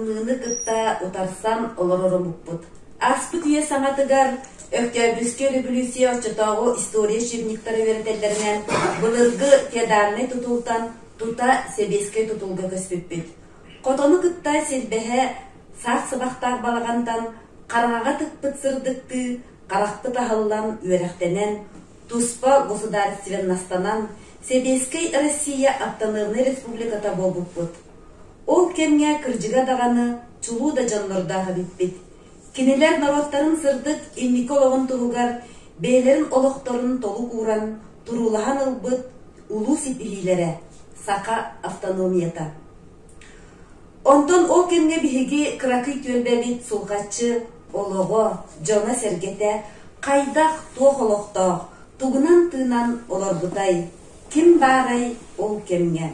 тымныыны кытта утарсан олорор омукпут. Ааспыт үйэ саҥатыгар Өктөөбүскэй өрөбүлүүссүйэ оччотооҕу история учебниктара үөрэтэллэринэн былыргы феодальнай тутултан тута сэбиэскэй тутулга көспүппүт. Хотону кытта силбэһэ саах сыбахтаах балаҕантан хараҥаҕа тыкпыт сырдыктыы харахпыт аһыллан үөрэхтэнэн, туспа государственностанан Сэбиэскэй Россия Автономнай Республиката буолбуппут. Ол кэмҥэ кырдьыга даҕаны чулуу да дьоннордоох эбиппит. Кинилэр норуоттарын сырдык инники олоҕун туһугар бэйэлэрин олохторун толук ууран, туруулаһан ылбыт улуу ситиһиилэрэ – саха автономията. Онтон ол кэмҥэ биһиги кыракый түөлбэбит Сулҕаччы олоҕо, дьоно-сэргэтэ хайдах туох олохтоох, тугунан тыынан олорбутай, ким баарай ол кэмҥэ?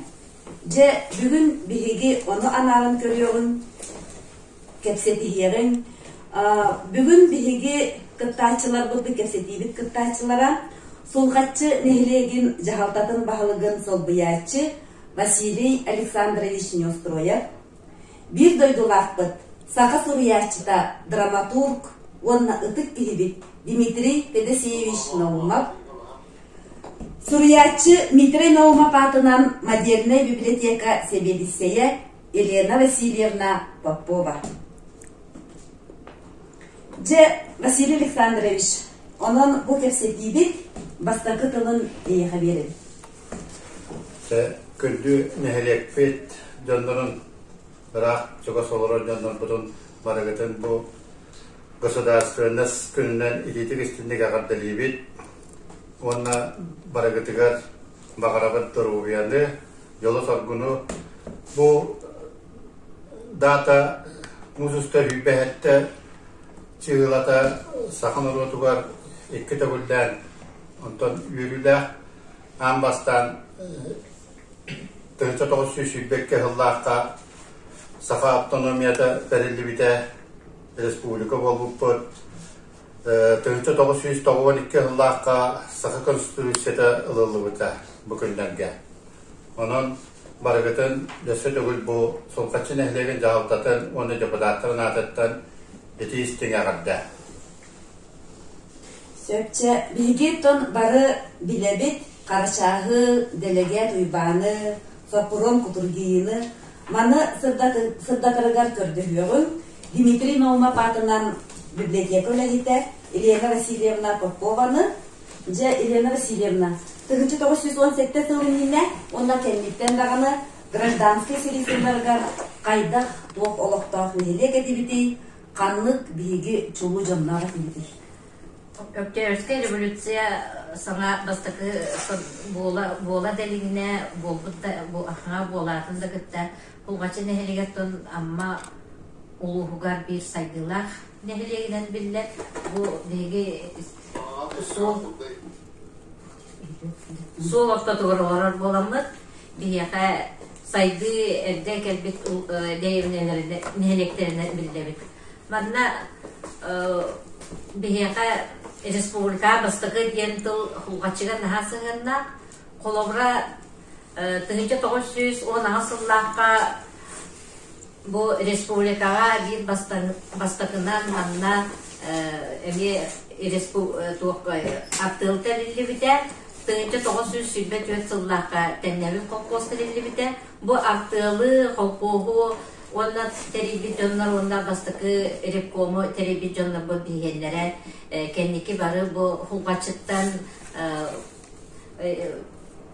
Дьэ, бүгүн биһиги ону анааран көрүөҕүҥ, кэпсэтиһиэҕиҥ. Бүгүн биһиги кыттааччыларбыт, кэпсэтиибит кыттааччылара Сулҕаччы нэһилиэгин дьаһалтатын баһылыгын солбуйааччы Василий Александрович Неустроев, биир дойдулаахпыт, саха суруйааччыта, драматург уонна ытык киһибит Дмитрий Федосеевич Наумов, суруйааччы Дмитрий Наумов аатынан модельнай библиотека сэбиэдиссэйэ Елена Васильевна Попова. Дьэ, Василий Александрович, онон бу кэпсэтиибит бастакы тылын эйиэхэ биэрэбин. Дьэ, күндү нэһилиэкпит дьоннорун, ыраах чугас олорор дьоннорбутун барыгытын бу государственность күнүнэн итиитик истинник эҕэрдэлиибит уонна барыгытыгар баҕарабыт доруобуйаны, дьолу-соргуну. Бу дата муус устар сүүрбэһэттэ чыһыылата саха норуотугар икки төгүллээн, онтон үөрүүлээх аан бастаан 1922 сыллаахха саха автономията тэриллибитэ, республика буолбуппут. 1992 сыллаахха саха конституцията ылыллыбыта бу күннэргэ. Онон барыгытын өссө төгүл бу Сулҕаччы нэһилиэгин дьаһалтатын уонна депутаттарын аатыттан итии истиҥ эҕэрдэ. Сөпчө, биһиги тон бары билэбит Харачааһы, Дэлэгэт Уйбааны, Соппуруон Кутургийыны маны сырдатарыгар көрдөһүөҕүҥ. Дмитрий Наумов аатынан библиотека үлэһитэ Елена Васильевна Попованы. Дьэ, Елена Васильевна, 1917 сыл иннинэ уонна кэнниттэн даҕаны гражданскай сэрии сылларыгар хайдах туох олохтоох нэһилиэк этибитий, ханнык биһиги чулуу дьонноох этибитий? Октябрьскай революция саҥа бастакы буола, буола да илигинэ, буолбут да, аһаҥа буолаатын да кытта Кулҕаччы нэһилиэгэр тон Амма улууһугар биир сайдыылаах нэһилиэгинэн биллэр. Бу биһиги суол суол ортотугар олорор буоламмыт, биһиэхэ сайдыы эрдэ кэлбит дэриэбинэлэринэн, нэһилиэктэринэн биллэбит. Манна биһиэхэ республика бастакы диэн тыл Кулҕаччыга наһаа сыһыаннаах. Холобура, 1918 сыллаахха бу республикаҕа биир бастакынан манна эмиэ туох артыал тэриллибитэ. 1924 сыллаахха Тэннэбил холкуос тэриллибитэ. Бу артыалы, холкуоһу уонна тэрийбит дьоннор уонна бастакы ревкому тэрийбит дьоннорбут биһиэннэрэ кэнники бары бу Кулҕаччыттан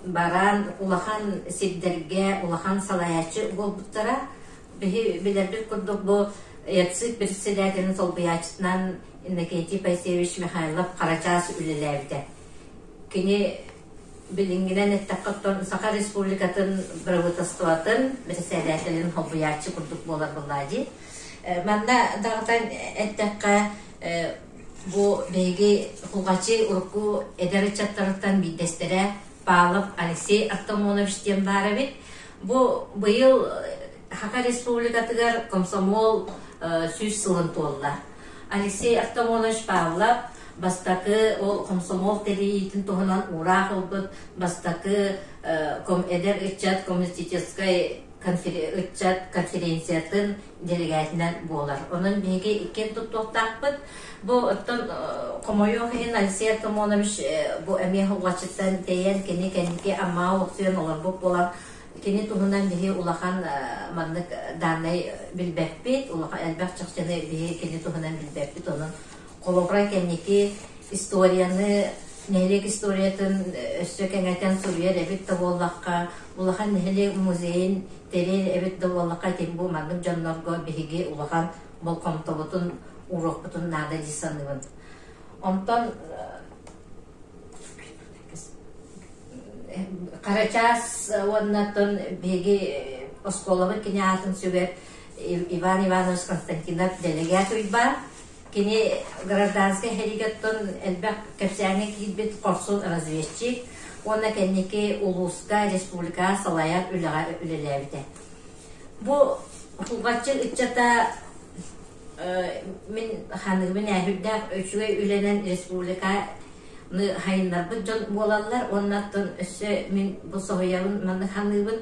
баран улахан сирдэргэ улахан салайааччы буолбуттара. Биһи билэрбит курдук бу ЯЦИК председателин солбуйааччытынан Иннокентий Пайсевич Михайлов Харачаас үлэлээбитэ. Кини билиҥҥинэн эттэххэ оттон Саха Республикатын бырабыыталыстыбатын председателин солбуйааччы курдук буолар буоллаа дии. Манна даҕатан эттэххэ бу биһиги Кулҕаччы урукку эдэр ыччаттарыттан биирдэстэрэ Павлов Алексей Артамонович диэн баар эбит. Бу быйыл Саха Республикатыгар комсомол 100 сылын туолла. Алексей Артамонович Павлов бастакы ол комсомол тэрийиитин туһунан уураах ылбыт бастакы эдэр ыччат коммунистическай Ыччат конференциятын делегатынан буолар. Онон биһиги иккиэн туттуохтаахпыт. Бу оттон хомойуох иһин Алексей Артамонович бу эмиэ Хулҕаччыттан тэйэн кини кэнники Аммаҕа олохсуйан олорбут буолан кини туһунан биһи улахан маннык дааннай билбэппит, улахан элбэх чахчыны биһи кини туһунан билбэппит. Онон холобура кэнники историяны нэһилиэк историятын өссө кэҥэтэн суруйар эбит да буоллахха, улахан нэһилиэк музейын тэрийэр эбит да буоллахха, ити бу маннык дьоннорго биһиги улахан болҕомтобутун ууруохпутун наада дии саныыбын. Онтон Харачаас уонна оттон биһиги оскуолабыт кини аатын сүгэр Иван Иванович Константинов дэлэгээт Уйбаан. Кини гражданскай сэриигэ оттон элбэх кэпсээҥҥэ киирбит хорсун разведчик уонна кэнники улууска, республикаҕа салайар үлэҕэ үлэлээбитэ. Бу Кулгаччы ыччата мин ханыыбын ээһүрдээх үчүгэй үлэнэн республиканы хайыннарбыт дьон буолаллар уонна оттон өссө мин бу соһуйабын маннык ханыыбын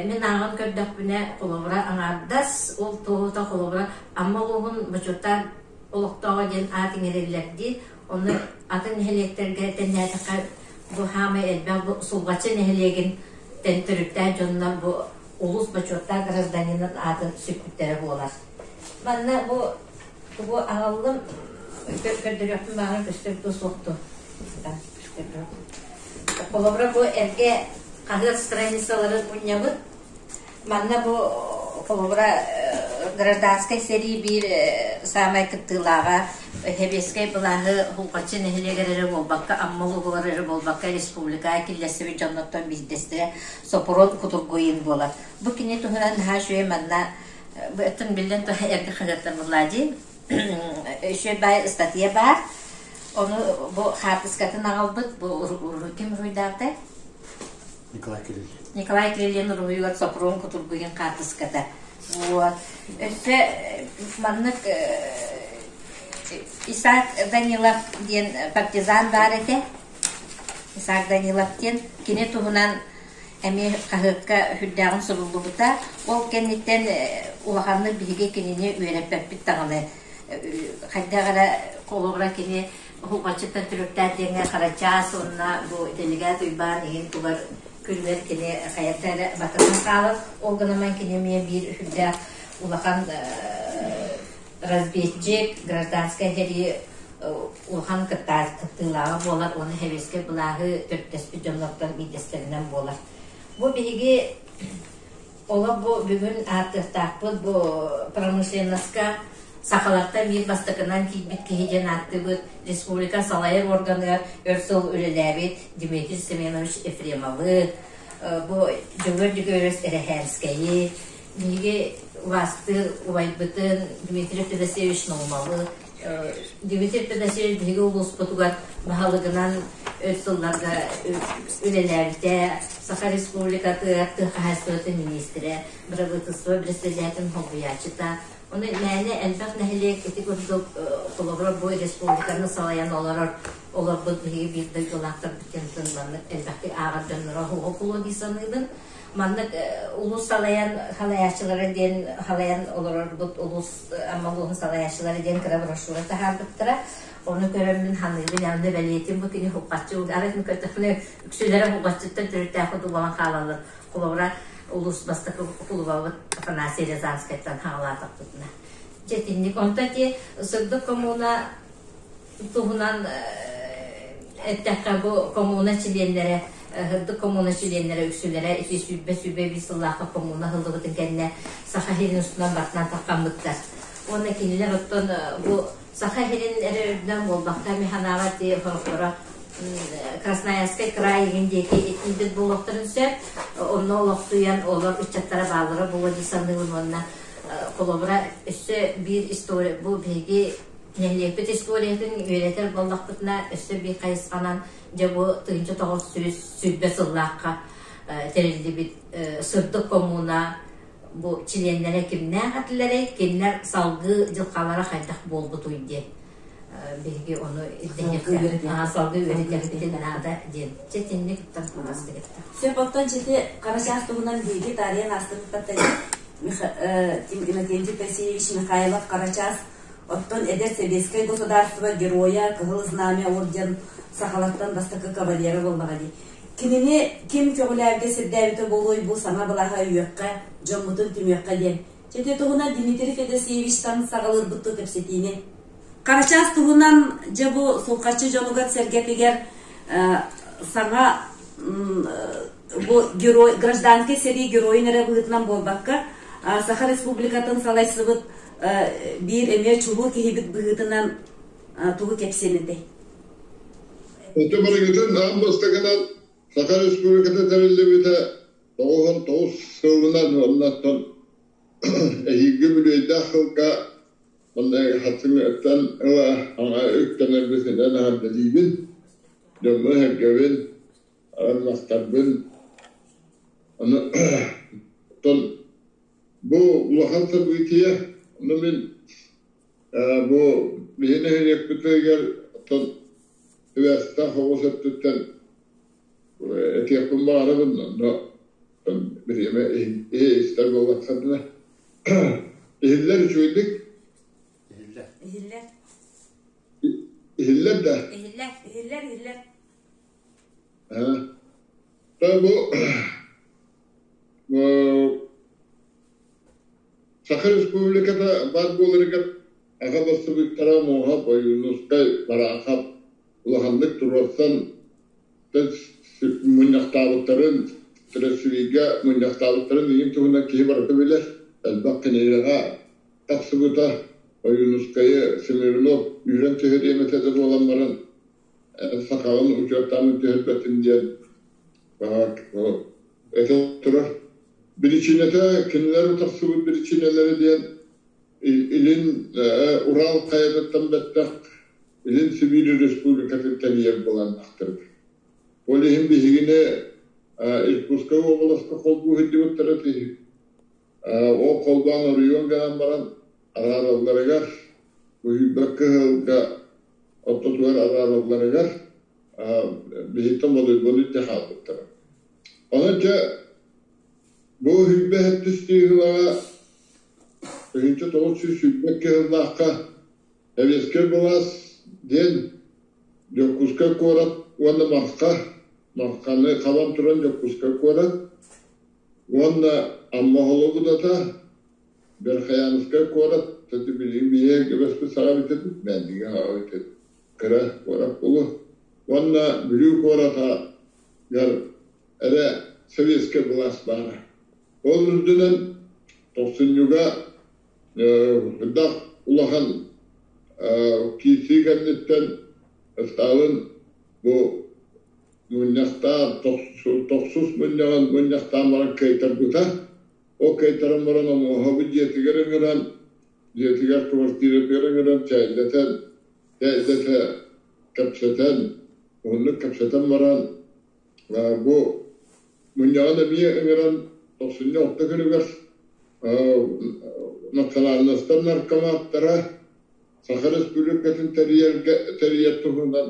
мин ааҕан көрдөхпүнэ холобура аҥаардас ол туоһута холобура Амма улууһун бочуоттаах олохтооҕо диэн аат иҥэриллэр дии онно атын нэһилиэктэргэ тэннээтэххэ бу хаамай элбэх бу Сулҕаччы нэһилиэгин төрүттээх дьоннор бу улуус бочуоттаах гражданинын аатын сүкпүттэрэ буолар. Манна бу тугу аҕаллым көрдөрүөхпүн баҕар көстөр дуо суох дуо? Холобура бу эргэ хаһыат страницаларын мунньабыт. Манна бу холобура гражданскай сэрии биир саамай кыттыылааҕа Сэбиэскэй былааһы Булҕаччы нэһилиэгэр эрэ буолбакка, Амма улууһугар эрэ буолбакка республикаҕа киллэрсибит дьоннортон биирдэстэрэ Сопрун Кутургуин буолар. Бу кини туһунан наһаа үчүгэй манна оттон биллэн турар эргэ хаһыаттар буллаа дии. Үчүгэй баай ыстатыйа баар. Ону бу хаартыскатын аҕалбыт бу ким уруйдаабытай? Николай Кириллин. Николай Кириллин уруһуйугар Сопрун Кутургуин хаартыската. Вот. Өссө маннык Исаак Данилов диэн партизан баар этэ. Исаак Данилов диэн кини туһунан эмиэ хаһыакка сүрдээҕин суруллубута. Ол кэнниттэн улаханнык биһиги кинини үөрэппэппит даҕаны. Хайдах эрэ холобура кини Уһугаччыттан төрүттээх диэҥҥэ Харачаас уонна бу Дэлигээт Уйбаан иһин тугар күлүгэр кини хайата эрэ батынан хаалар. Ол гынан кини эмиэ биир сүрдээх улахан разведчик, гражданскай сэрии улахан кыттыылааҕа буолар уонна сэбиэскэй былааһы төрүттэспит дьоннортон биирдэстэринэн буолар. Бу биһиги Олох бу бүгүн ааттыахтаахпыт бу промышленноска сахалартан биир бастакынан киирбит киһи диэн ааттыыбыт республика салайар органыгар өр сыл үлэлээбит Дмитрий Семенович Ефремовы, бу Дьөгүөр Дьөгүөрүс Эрэһээнскэйи, биһиги убаастыыр убайбытын Дмитрий Федосеевич Наумовы, Дмитрий Федосеевич биһиги улууспутугар баһылыгынан өр сылларга үлэлээбитэ, Саха Республикатыгар тыа хаһаайыстыбатын миниистирэ, бырабыыталыстыба председателин солбуйааччыта. Ону мээнэ элбэх нэһилиэк ити курдук холобура бу республиканы салайан олорор олорбут биһиги биир дойдулаахтарбыт диэн маннык элбэхтик ааҕар дьонноро оһуох буолуо дии саныыбын. Маннык улуус салайан салайааччылара диэн салайан олорорбут улуус Амма улууһун салайааччылара диэн кыра брошюра таһаарбыттара. Ону көрөммүн ханыыбын, онно бэлиэтим бу кини хуппаччы арай көрдөхпүнэ үксүлэрэ хуппаччыттан төрүттээх курдук буолан хаалаллар. Холобура, улуус бастакы кулубабыт Афанасий Рязанскайтан хаалаатахпытына. Дьэ итинник. Онто ити сырдык коммуна туһунан эттэххэ бу коммуна чилиэннэрэ Һырдык коммуна чилиэннэрэ үксүлэрэ ити 120-125 сыллаахха коммуна ыһыллыбытын кэннэ Саха сирин устунан бартынан таххаммыттар. Уонна кинилэр оттон бу Саха сирин эрэ үрдүнэн буолбакка, мин санаабар ити сорохторо Красноярскай край иһин диэки тиийбит буолуохтарын сөп. Онно олохсуйан олор ыччаттара бааллара буолуо дии саныыбын уонна холобура өссө биир история бу биһиги нэһилиэкпит историятын үөрэтэр буоллахпытына өссө биир хайысханан дьэ бу 1920 сыллаахха тэриллибит сырдык коммуна бу чилиэннэрэ кимнээх этилэрий, кинилэр салгыы дьылҕалара хайдах буолбутуй диэн. Биһиги ону ирдэһиэхтээхпит, салгыы үөрэтиэхпитин наада диэн. Чэ, итинник тахсыбыта. Сөп, оттон чити Карачаас туһунан биһиги таарыйан аастыбыттар Иннокентий Васильевич Михайлов Карачаас оттон эдэр сэбиэскэй государство геройа Кыһыл Знамя орден сахалартан бастакы кавалера буоллаҕа дии. Кинини ким көҕүлээбитэ сирдээбитэ буолуой бу саҥа былааһа өйүөххэ, дьоммутун түмүөххэ диэн. Чити туһунан Дмитрий Федосеевичтан саҕалыырбыт ту кэпсэтиини. Карачаас туһунан дьэ бу Сулҕаччы дьонугар-сэргэтигэр саҥа бу герой гражданскай сэрии геройун эрэ быһыытынан буолбакка, Саха Республикатын салайсыбыт биир эмиэ чулуу киһибит быһыытынан тугу кэпсиэн этэй? Ити барыгытын аан бастакынан Саха Республиката тэриллибитэ 99 сылынан уоннаттан эһиилги үбүлүөйдээх сылга манна хатыҥыттан ыла аҥа үктэнэрбитинэн эҕэрдэлиибин, дьоммун-сэргэбин, аймахтарбын. Аны оттон бу улахан событие, ону мин бу биһи нэһилиэкпитигэр оттон сибээстээх оҕус өттүттэн этиэхпин баҕарабын, онно бириэмэ истэр буоллаххытына иһиллэр үчүгэйдик Иһиллэр. Иһиллэр. Иһиллэр да? Иһиллэр, иһиллэр, иһиллэр. Бу Саха Республиката баар буоларыгар аҕа бассабыыктара Муоһап, Ойуунускай, Бараахап улаханнык туруорсан мунньахтаабыттарын, Тресвигэ мунньахтаабыттарын иһин туһунан киһи барыта билэр. Элбэх кинигэҕэ тахсыбыта. Ойуунускайы Смирнов үүрэн түһэриэм этэ да буолан баран, сахаҕын учуоттааммын түһэрбэтим диэн этэ турар. Биричиинэтэ кинилэр утарсыбыт биричиинэлэрэ диэн Илин Урал хайатыттан бэттэх Илин Сибиир Республикатын тэрийэр былааннаахтар. Ол иһин биһигини Иркутскай уобаласка холбуу сылдьыбыттара ол холбоон оройуон гынан баран арааралларыгар Уһуйбат кыһылга ортотугар арааралларыгар биһиттэн бодойбону илдьэ хаалбыттара. Онон дьэ бу уһуйба сэттис сыыһылаҕа 1922 сыллаахха Сэбиэскэй былаас диэн Дьокуускай куорат уонна Марха, Марханы хабан туран Дьокуускай куорат уонна Амма Холобудата, Верхоянскай куорат, билигин биһиги көбөспүт саҕа бүтэн, Мээндиги хаҕа бүтэн, кыра куорат буолуо. Уонна Бүлүү куоратыгар эрэ советскай былаас баара. Ол үрдүнэн тохсунньуга Элбэх улахан киирсии кэнниттэн Сталин бу мунньахтаан тохсус мунньаҕын мунньахтаан баран кыайтарбыта. Ол кыайтаран баран Омуоһабы дьиэтигэр ыҥыран, дьиэтигэр квартиратыгар ыҥыран чээйдэтэн, чээйдэтэ кэпсэтэн, уһуннук кэпсэтэн баран бу мунньаҕын эмиэ ыҥыран тохсунньу алта күнүгэр национальностар наркоматтара Саха Республикатын тэрийэргэ тэрийэр туһунан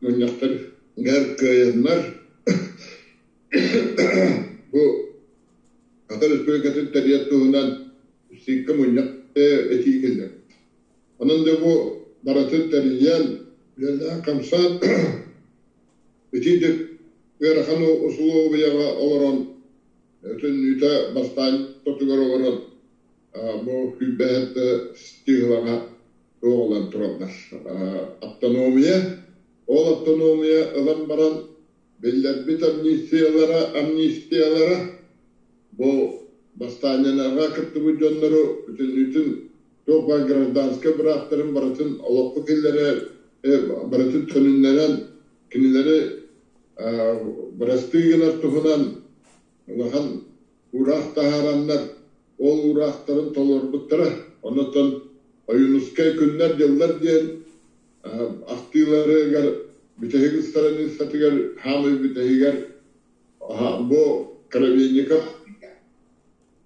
мунньахтарыгар кыайаннар бу Саха Республикатын тэрийэр туһунан СИК-ка мунньах этии киллэрбит. Онон да бу барытын тэрийэн, үлэлээн-хамсаан итиитик ыарахан усулуобуйаҕа олорон, өтөннүүтэ бастаан тотугар олорон бу күүрбэһэт стилаҕа туоҕулан тураллар. Автономия, ол автономия ылан баран биллэрбит амнистиялара, амнистиялара бу бастаанньаларга кыттыбыт дьоннору бүтүннүүтүн туох баар гражданскай бырааптарын барытын олоххо киллэрэр, барытын төнүннэрэн кинилэри бырастыы гынар туһунан улахан уураах таһаараннар ол уураахтарын толорбуттара. Оннуттан Ойуунускай күннэр-дьыллар диэн ахтыыларыгар бүтэһик страницатыгар хаамыы бүтэһигэр бу Коробейников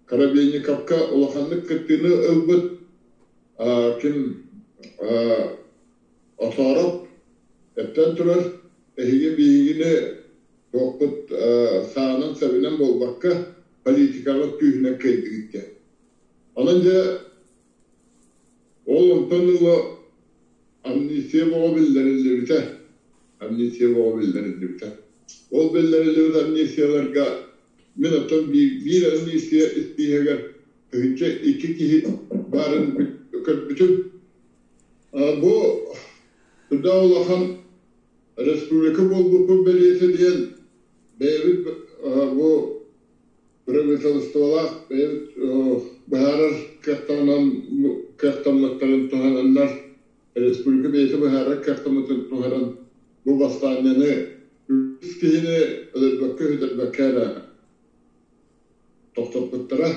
Коробейниковка улаханнык кыттыыны ылбыт. Ким Осоороп эттэн турар, эһиги биһигини туохпут саанан-сэбинэн буолбакка, политикаҕа күүһүнэн кыайдыгыт диэн. Онон дьэ ол онтон ыла амнистия бөҕө биллэриллибитэ. Амнистия бөҕө биллэриллибитэ. Ол биллэриллибит амнистияларга мин оттон биир амнистия испииһэгэр 1002 киһи баарын көрбүтүм. Бу сүрдээх улахан республика буолбуппут бэлиэтэ диэн бэйэбит бу правительстволаах бэйэбит быһаарар кыахтанан кыахтаммыттарын туһананнар республика бэйэтэ быһаарар кыахтаммытын туһанан бу бастаанньаны үс киһини өлөрбөккө сүтэрбэккэ эрэ тохтоппуттара,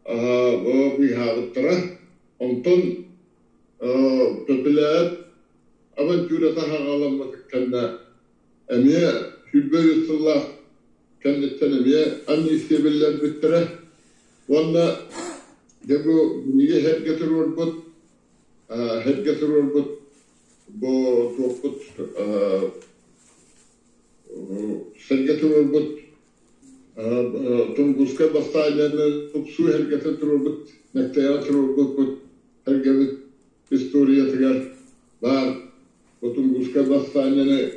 быыһаабыттара. Онтон Пепеляев авантюрата хаҕаламмытын кэннэ эмиэ 23 сыллаах кэнниттэн эмиэ амнистия биллэрбиттэрэ. Уонна дьэ бу биһиги сэргэ туруорбут, сэргэ туруорбут бу туохпут сэргэ туруорбут Тунгуска бастаанньаны тупсуу сэргэтэ туруорбут, Нэктэйэҕэ туруорбуппут сэргэбит историятыгар баар. Бу Тунгуска бастаанньаны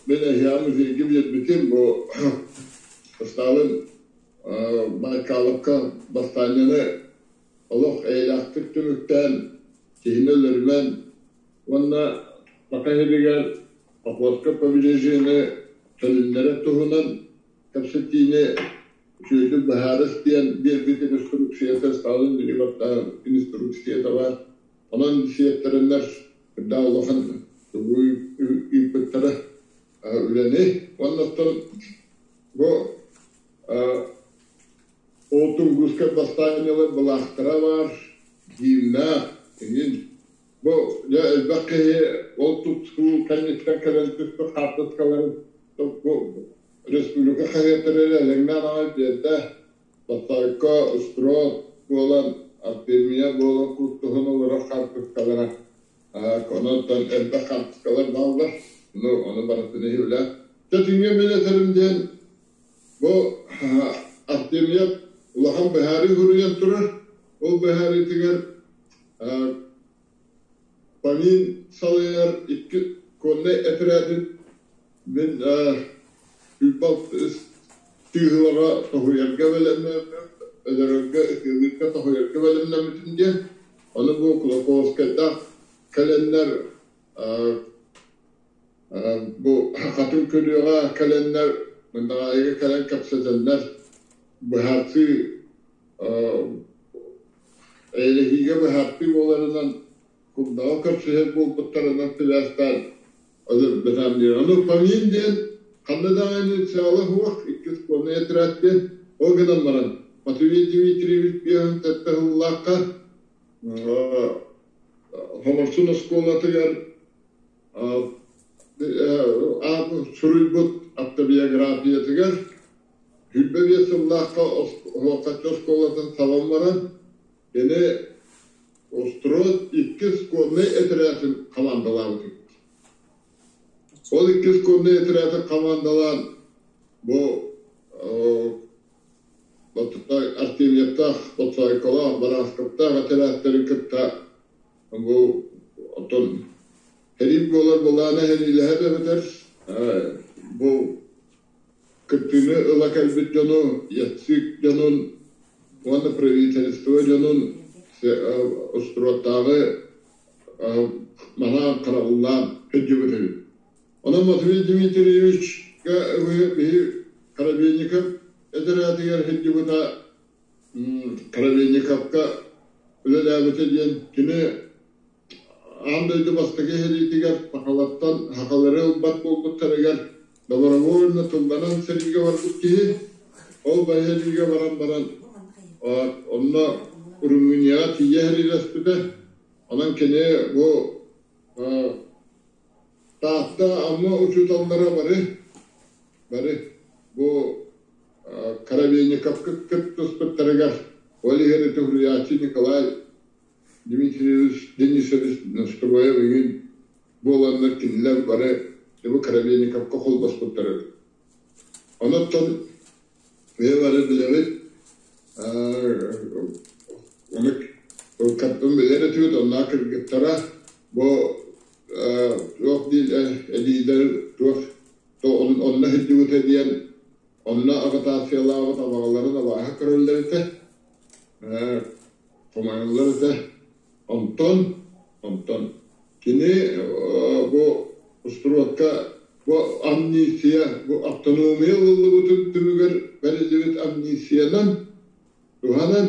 мин эһиэхэ музейга биэрбитим. Бу Сталин Байкаловка бастаанньаны олох эйэлээхтик түмүктээн, киһини өлөрүмэн уонна Саха сиригэр Охотскай побережьены төнүннэрэр туһунан кэпсэтиини үчүгэйдик быһаарыс диэн биэрбит инструкцията Сталин инструкцията баар. Онон сиэттэрэннэр үрдээх улахан тугу ыыппыттара үлэни. Уонна оттон бу ол Тунгусскай бастаанньалар былаахтара баар, гимнээх, эҥин. Бу дьэ элбэх киһи ол тупсуу кэнниттэн кэлэн түспүт хаартыскаларын бу республика хаһыаттара эрэ элэҥнээн аҕай биэрдэ. Бастайко, Строд буолан, Артемия буолан куттуһан олорор хаартыскалара. Онон элбэх хаартыскалар бааллар. Ну, ону барытын иһиллээ. Тэтиҥҥэ мин этэрим диэн бу Артемьев улахан быһаарыы суруйан турар. Ол быһаарыытыгар Панин салайар икки коннай этэрээтин мин тыыһылара тоһуйарга бэлэмнэммит, өлөрөргө, ытыалыырга тоһуйарга бэлэмнэммитим диэн. Ону бу Кулаковскайдаах кэлэннэр бу хатын күрүөҕэ кэлэннэр, Мындаҕаайыга кэлэн кэпсэтэннэр быһаарсыы эйэлэһиигэ быһаартыы буоларынан курдаҕа көрсүһэр буолбуттарынан сибээстээн өлөрбөтөм диэн. Ону Панин диэн ханна даҕаны сыала суох иккис конный отряд диэн ол гынан баран Матвей Дмитриевич 57 сыллаахха Хоморсун оскуолатыгар суруйбут автобиографиятыгар 25 сыллаахха Оһуоххаччы оскуолатын сабан баран, кини Острод иккис коннай этэрээтин хамаандалаабыт. Ол иккис коннай этэрээтин хамаандалаан бу Артемьевтаах, Ботсойколоох, Барааскаптаах этэрээттэрин кытта бу оттон сэрии буолар былаана сэриилэһэр эбэтэр бу кыттыыны ыла кэлбит дьону, ЯЦИК дьонун уонна правительство дьонун устуруоттааҕы манаан харабыллаан сылдьыбыт эбит. Онон Матвей Дмитриевичка биһи Коробейников этэрээтигэр сылдьыбыта Коробейниковка үлэлээбитэ диэн кини Аан дойду бастакы сэриитигэр сахалартан сахалары ылбат буолбуттарыгар добровольно тылланан сэриигэ барбыт киһи, ол сэриигэ баран баран онно Румынияҕа тиийэ сэриилэспитэ. Онон кини бу Таатта Амма учууталлара бары бары бу Коробейниковка кыттыспыттарыгар, ол иһин ити суруйааччы Николай Дмитриевич Денисович Неустроев игин буоланнар кинилэр бары бу Коробейниковка холбоспуттар эбит. Онон бэйэ бары билэбит, ону каттын билэр этибит, онно кыргыттара бу туох диир эдиилэр туох онно сылдьыбыта диэн онно агитациялаабыт абаҕаларын абааһы көрөллөр этэ, хомойоллор этэ. Онтон, онтон кини бу устуруокка бу амнистия, бу автономия ылыллыбытын түмүгэр бэриллибит амнистиянан туһанан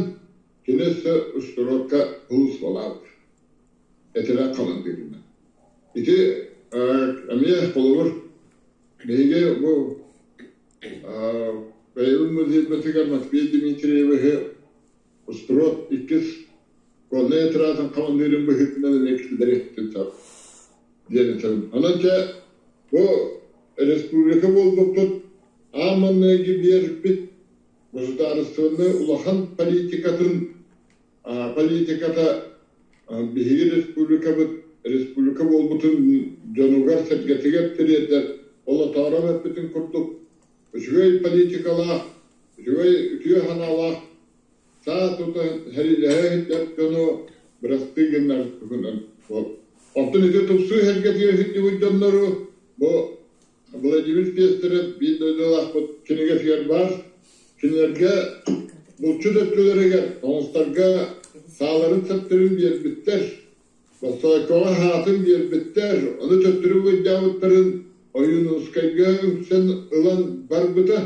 кини өссө устуруокка сулууспалаабыт. Этэрээт хамандыырынан. Ити эмиэ холобур биһиги бу бэйэбит музейбытыгар Матвей Дмитриевиһы устуруот иккис коннай отрядын хамандыырын быһыытынан эмиэ киллэриэхпитин сөп диэн этэбин. Онон дьэ бу республика буолбуппут аан маҥнайгы биэрбит государственнай улахан политикатын политиката биһиги республикабыт республика буолбутун дьонугар-сэргэтигэр тириэрдэр ол отоором эппитин курдук үчүгэй политикалаах, үчүгэй үтүө санаалаах саа тута сэриилэһэ сылдьар дьону бырастыы гыннар туһунан ол. Оттон ити тупсуу сэргэтигэр сылдьыбыт дьоннору бу Владимир Пестерев биир дойдулаахпыт кинигэтигэр баар. Кинилэргэ булчут өттүлэригэр тоҥустарга сааларын сэптэрин биэрбиттэр, Боссоойкоҕо хаатын биэрбиттэр, ону төттөрү буруйдаабыттарын Ойуунускайга үҥсэн ылан барбыта.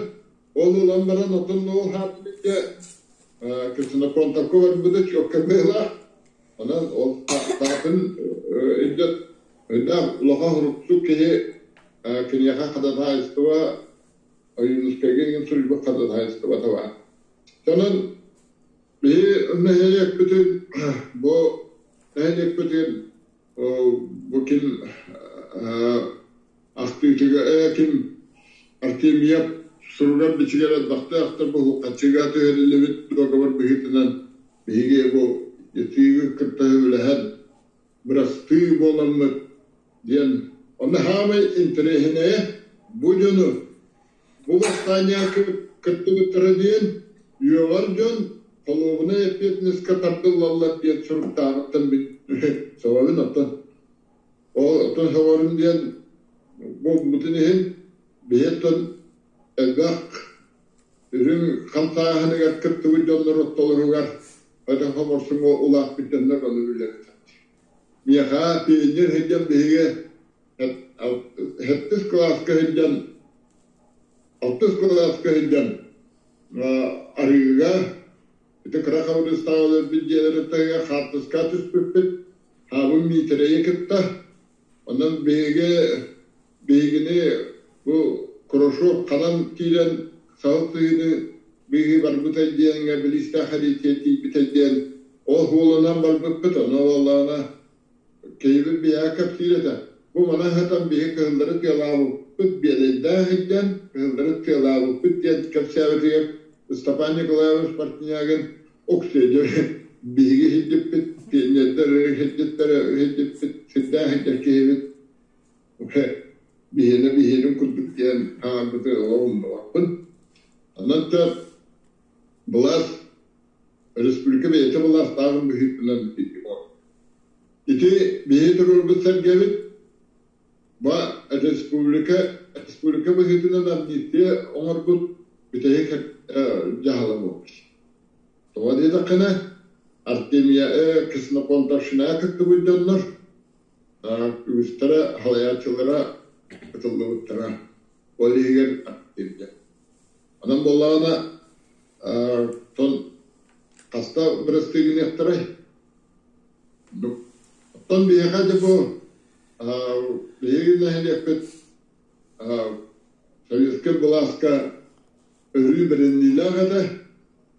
Ол ылан баран отон ол хаатын илдьэ Ксенофонтовка барбыта чуокка быһыылаах. Онон ол хаатын илдьэ өйдөөх улахан хуруксук киһи киниэхэ ходатайство Ойуунускайга иҥин суруйбут ходатайствота баар. Онон биһи нэһилиэкпитин бу нэһилиэкпитин бу ким ахтыытыгар ким Артемьев суругар бичигэр элбэхтэ бу хаччыга түһэриллибит дуогабар быһыытынан биһиги бу итииги кытта үлэһэн бырастыы буоламмыт диэн онно хаамай интэриэһинэйэ бу дьону бу бастаанньа кыттыбыттара диэн үөҕэр дьон холуобунай эппиэтинэскэ тардыллаллар диэн суруктааҕыттан мин сөҕөбүн оттон ол оттон сөҕөрүм диэн буолбутун иһин биһиэттэн элбэх үрүҥ хамсааһыныгар кыттыбыт дьоннор ортолоругар өтөх хоморсуҥҥа улааппыт дьоннор ону билэбит. Миэхэ пионер сылдьан биһиги сэттис кылааска сылдьан алтыс кылааска сылдьан арыыга ити кыра хабырыстаах өлөрбүт дьиэлэрин таһыгар хаартыска түспүппүт. Хаабын Миитэрэйи кытта. Онон биһиги биһигини бу Крошов ханан киирэн саһыл сыһыыны быыһыы барбытай диэҥҥэ билиистээх эриитиэ тиийбитэй диэн ол уолунан барбыппыт. Ону буоллаҕына киһибит биһиэхэ кэпсиир этэ. Бу манан сытан биһи кыһыллары тыалаабыппыт биэдэйдээх сылдьан кыһыллары тыалаабыппыт диэн кэпсээбитигэр Степан Николаевич Портнягин Оксиэ дьэ биһиги сылдьыппыт, пионердар сылдьыттара сылдьыппыт, сирдээх сылдьар киһибит биһиэнэ биһиэнин курдук диэн хаалбыты олох умнубаппын. Онон да былаас республика бэйэтэ былаастааҕын быһыытынан ити биһи туруорбут сэргэбит ба республика республика быһыытынан амнистия оҥорбут бүтэһик дьаһала буолбут. Тоҕо диэтэххинэ, Артемия Ксенофонтовщинаҕа кыттыбыт дьоннор үгүстэрэ салайааччылара ытыллыбыттара. Ол иһигэр Артемия. Онон буоллаҕына, тон хаста бырастыы гыныахтарай? Оттон биһиэхэ дьэ бу биһиги нэһилиэкпит советскай былааска өрүү бэриниилээх этэ.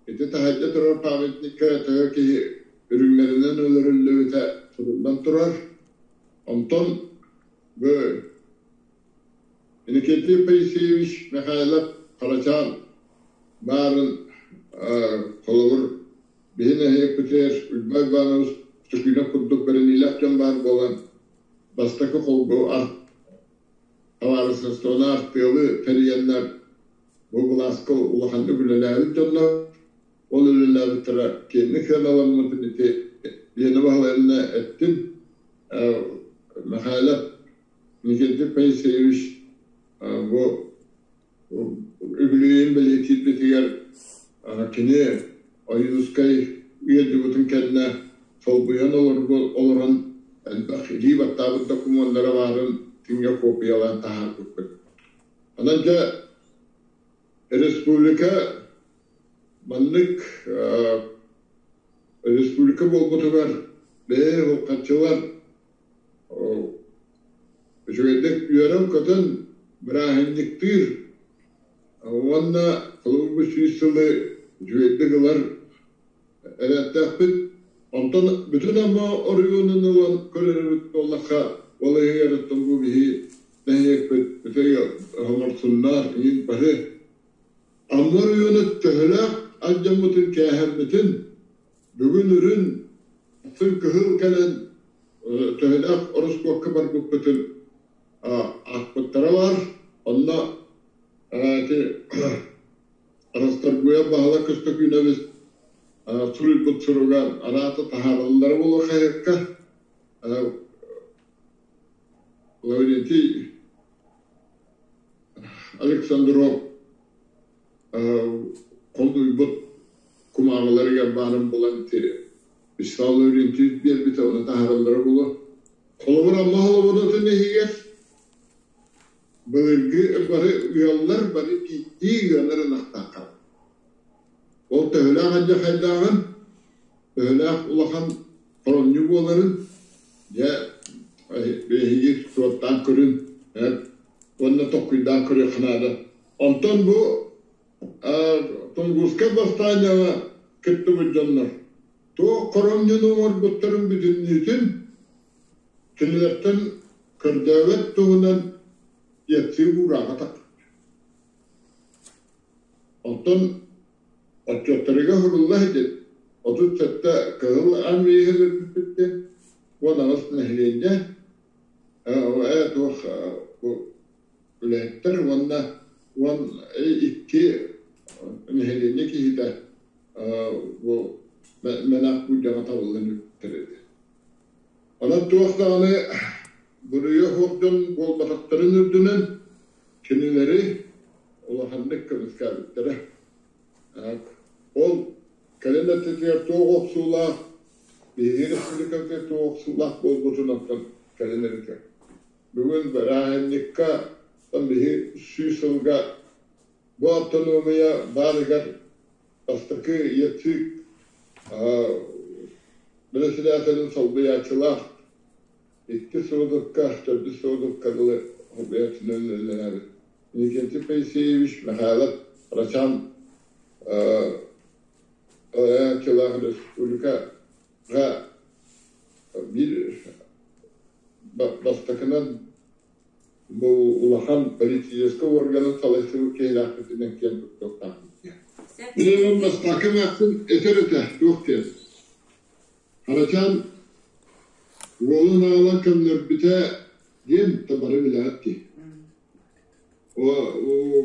Ити таһырдьа турар памятникка төһө киһи үрүҥнэринэн өлөрүллүбүтэ суруллан турар. Онтон бу Иннокентий Поисеевич Михайлов Харачаан баарын холобур биһи нэһилиэкпитигэр Уйбаан Иванович Көстөкүүнэп курдук бэриниилээх дьон баар буолан, бастакы холбуу табаарыстыбаны артыалы тэрийэннэр бу былааска улаханнык үлэлээбит дьоннор, ол үлэлээбиттэрэ киэҥник сыаналаммытын ити Лена Баһылайевна эттим. Михайлов Никита Поисеевич бу үбүлүөйүн бэлиэтиирбитигэр кини Ойуунускай ыалдьыбытын кэннэ солбуйан олорон элбэх илии баттаабыт докумуоннара баарын күҥҥэ куопуйалаан таһаарбыппыт. Онон дьэ республика маннык республика буолбутугар бэйэ хаччылар Үчүгэйдик үөрэн-көтөн бырааһынньыктыыр уонна холобур 100 сылы үчүгэйдик ылар эрэлтээхпит. Онтон бүтүн Амма оройуонун ылан көрөрүбүт буоллахха, ол иһигэр оттон бу биһи нэһилиэкпит үчүгэй оҥорсуннар иһин бары Амма оройуона төһөлөөх алдьаммытын, кээһэммитин бүгүн үрүн атын кыһыл кэлэн төһөлөөх ороскуокка барбыппытын аахпыттара баар. Онно ити Расторгуев Баһылай Көстөкүүнэбис суруйбут суругар араата таһаараллара буолуо хаһыакка Лаврентий Александров холуйбут кумааҕыларыгар баарын булан Вячеслав Лаврентьевич биэрбитэ, ону таһаараллара буолуо. Холобур, Амма холобуратын иһигэр былыргы бары ыаллар бары биирдии ыанар ынахтаахха. Ол төһөлөөх алдьархайдааҕын, төһөлөөх улахан хоромньу буоларын, дьэ, биһиги суоттаан көрүн, уонна толкуйдаан көрүөххэ наада. Онтон бу Тунгусскай бастаанньаҕа кыттыбыт дьоннор туох хоромньуну оҥорбуттарын бүтүннүүтүн кинилэртэн көрдөөбөт туһунан лекция уурааҕа тахсыбыт. Онтон отчуоттарыгар сурулла сылдьан 37 Кыһыл Армия өлөрбүппүт диэн 18 нэһилиэнньэ туох үлэһиттэр уонна 12 нэһилиэнньэ киһитэ бу мэнээх куудьаҕа табыллан үктэр этэ. Онон туох даҕаны буруйа суох дьон буолбатахтарын үрдүнэн кинилэри улаханнык көмүскээбиттэрэ. Ол кэлин өттүтүгэр туох охсуулаах, биһиги республикабытыгар туох охсуулаах буолбутун оттон кэлин эритэ. Бүгүн бырааһынньыкка биһи 100 сылга бу автономия баарыгар бастакы ЯЦИК председателин солбуйааччылаах икки сылдыкка, төрдүс сылдыкка дылы солбуйааччынан үлэлээбит Иннокентий Поисеевич Михайлов Рачан салайааччылаах республикаҕа биир бастакынан бу улахан политическай органы салайсыбыт киһилээхпитинэн киэн туттуохтаахпыт диэн. Билигин бастакы мээхсин этэр этэ туох диэн. Харачаан уолун аҕалан көмнөрбүтэ диэн бары билэҕит дии.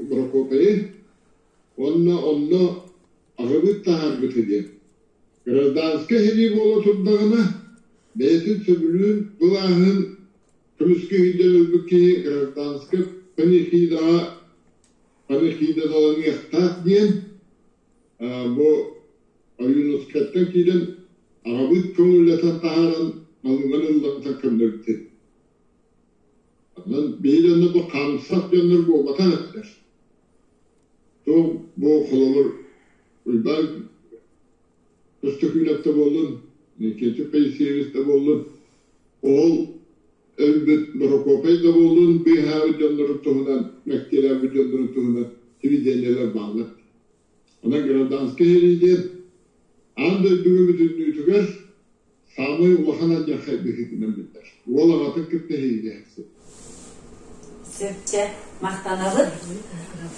Прокопайы уонна онно аҕабыт таһаарбыта диэн. Гражданскай сэрии буола турдаҕына, бэйэтин сөбүлүүн былааһын көмүскүү сылдьан өлбүт киһи гражданскай панихидаҕа панихидаланыахтаах диэн бу Ойуунускайтан киирэн аҕабыт көҥүллэтэн таһааран малыынан ылларбытын көннөрбүтүн. Онон биһи дьоннор бу хаамсах дьоннор буолбатах этилэр. Туох бу холобур Уйбаан Көстөкүүнэп да буоллун, Никитич Поисеевич да буоллун, ол өлбүт Борокуопай да буоллун, быыһаабыт дьоннорун туһунан, мэктиэлээбит дьоннорун туһунан сибидиэнньэлэр бааллар. Онон гражданскай сэрии диэн аан дойдуга бүтүннүүтүгэр саамай улахан алдьархай быһыытынан биллэр. Уол аҕатын кытта эһиилэһэр. Сөпчө, махтанабыт.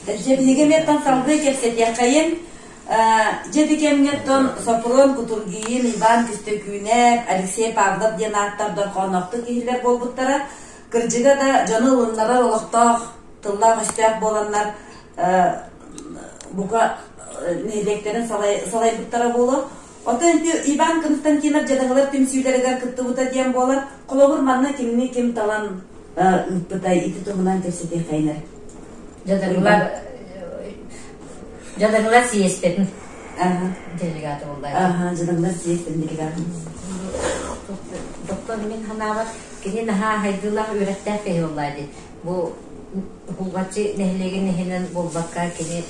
Дьэ, биһиги эмиэттэн салгыы кэпсэтиэххэйин. Дьэ ити кэмҥэ оттон Сопрун Кутургиин, Иван Күстөкүүнэп, Алексей Павлов диэн ааттар дорҕоонноохтук иһиллэр буолбуттара. Кырдьыга да, дьону ылыннарар олохтоох, тыллаах-өстөөх буоланнар бука нэһилиэктэрин салайбыттара буолуо. Оттон ити Иван Константинов дьадаҥылар түмсүүлэригэр кыттыбыта диэн буолар. Холобур, манна кимни ким талан ыыппытай ити туһунан кэпсэтиэххэйинэр. Дьадаҥылар дьадаҥылар сийиэстэрин делегата буолла. Аха, дьадаҥылар сийиэстэрин делегата. Доктор мин санаабар кини наһаа хайдыылаах үөрэхтээх киһи буолла дии. Бу Кулгаччы нэһилиэгин иһинэн буолбакка кини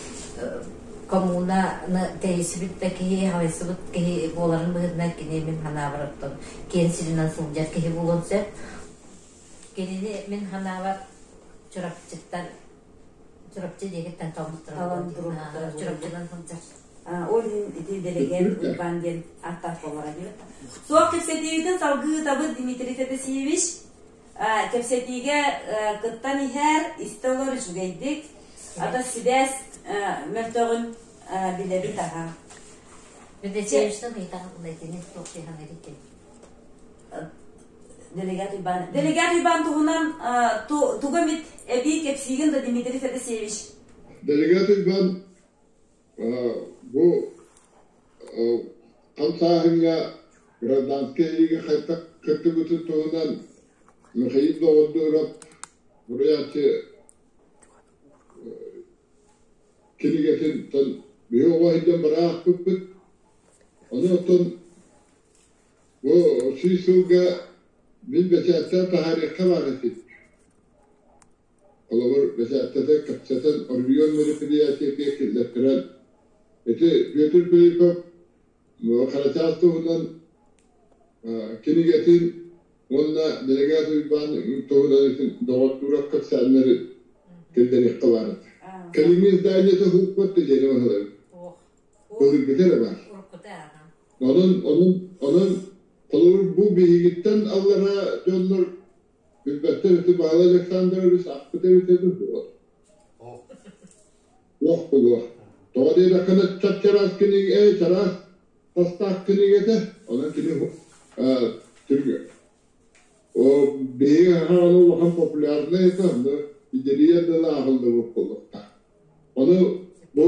коммунаны тэрийсибит да киһи, халайсыбыт киһи буоларын быһыытынан кини мин санаабар оттон киэн сиринэн сылдьар киһи буолуон сөп. Кинини мин санаабар Чурапчыттан Чурапчы диэкиттэн талан Чурапчынан сылдьар. Ол иһин ити дэлэгэн Уйбаан диэн ааттаах буолара диэбит. Суох кэпсэтиибитин салгыы ыытабыт Дмитрий Федосеевич. Кэпсэтиигэ кыттан иһэр, истэ олор үчүгэйдик. Ата сибээс мөлтөҕүн билэбит аха. Федосеевичтан ыйытаҕын итини туох дии Делегат Уйбаан. Делегат Уйбаан туһунан тугу эмит эбии кэпсиигин да Дмитрий Федосеевич? Делегат Уйбаан бу хамсааһыҥҥа гражданскай сэриигэ хайдах кыттыбытын туһунан Михаил Доҕордуурап буруйааччы кинигэтин биһи оҕо сылдьан быраахпыппыт. Ону оттон бу сүүс сылга мин бэчээттээн таһаарыахха баар этим. Холобур, бэчээттэтэ кэпсэтэн оройуон мероприятиетыгар киллэртэрэн ити Петр Филиппов Харачаас туһунан кинигэтин уонна Дэлэгээт Уйбаан туһунан доҕордуурап кэпсээннэри киллэриэххэ баар этэ. Кэлиҥҥи изданиета уһукпат да диэни баһылайбыт. Былыргыта эрэ баар. Онон, онон, онон холобур бу биһигиттэн аллараа дьоннор билбэттэр ити Баһылай Александрович ахпыт эбитэ дуу? Туох буолуо? Тоҕо диэтэххинэ чап-чараас кинигэ, чараас тастаах кинигэтэ, онон кини түргэн. Биһиги хаһан улахан популярнай этэ, онно идэлийэр дылы ааҕыллыбыт буолуохтаах. Ону бу